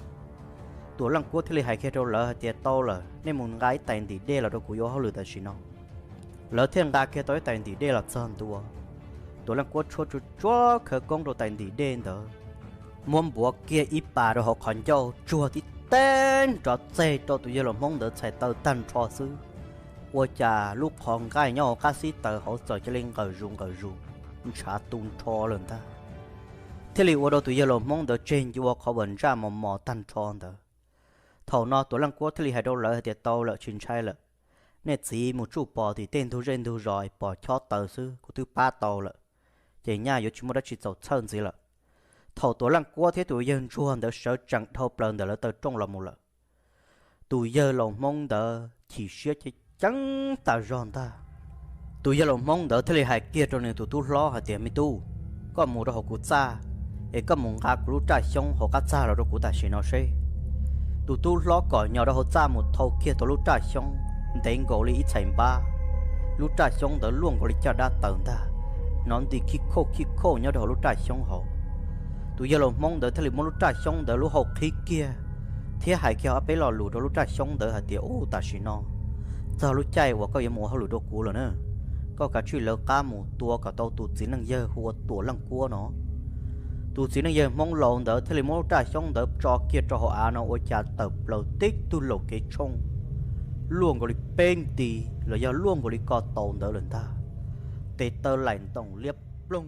Tuam Leej Kuab thiaj li hais kiag rau lawv hais tias, Tau lawm, nej mus nqa ib tais ntim dej los rau kuv yuav hauj lwm tam sim no. Lawv thiaj nqa kiag tau ib tais ntim dej los txog ntua. Tuam Leej Kuab tshuab tsuag tsuag khawv koob rau tais ntim dej ntawd, muab npuav kiag ib pas rau hauv qhov ncauj, tsuag tib teg nrov txeg rau tus yawg laus Hmoob ntawd txhais taw tag nrho xwb, ua cas lub qhov nqaij nyob hauv qab xib taws hauv txawm cia li nqawm zus nqawm zus, ntshav tu nrho lawm ntag. Thiaj li ua rau tus yawg laus Hmoob ntawd tseg ncua qhov uas ntsaj mos mos tag nrho ntawd. Thaum no Tuam Leej Kuab thiaj li hais rau lawv hais tias, Tau lawm, tsis ntshai lawm. Nej txiv mus tsuj pos tim tej ntug zej ntug zos es pos chob taws xwb kuv twb pab tau lawm, ces nyaj yuav tsis muaj dab tsi txaus txhawj ntxiv lawm. Thaum Tuam Leej Kuab thiab tus yawg ntsuag ntawd sawv tsees dhau plaws ntawm lawv taw rooj los mus lawm, tus yawg laus Hmoob ntawd chim siab ceev ceev tas zog ntag. Tus yawg laus Hmoob ntawd thiaj li hais kiag rau nws tus tub hlob hais tias, Me tub, koj mus rau hauv kuv txaj, es koj mus nqa kuv lub raj xyoob hauv qab txag los rau kuv tam sim no seb. Tus tub hlob kom nyo rau hauv txaj mus thau kiag tau lub raj xyoob ntev nkaus li ib txhais npab. Lub raj xyoob ntawd luaj nkaus li caj dab taws ntag, hnov nti khib khauj khib khauj nyob rau hauv lub raj xyoob hauv. Tus yawg laus Hmoob ntawd thiaj li muab lub raj xyoob ntawd lub hau qhib kiag, thiab hais kiag ob peb lo lus rau lub raj xyoob ntawd hais tias, Ub, tam sim no txog lub caij uas koj yuav mus ua hauj lwm rau kuv lawm na. Koj kav tsij lawv qab mus tua kom tau tus txiv neej yawg hu ua Tuam Leej Kuab no. Tus txiv neej yawg Hmoob laus ntawd thiaj li muab lub raj xyoob ntawd tso kiag rau hauv av no ua cas tawm plaws tib tug laum kev tshooj, luaj nkaus li peb nti los yog luaj nkaus li ko taw ntawd lawm ntag. Tes taw laim ntoos liab ploog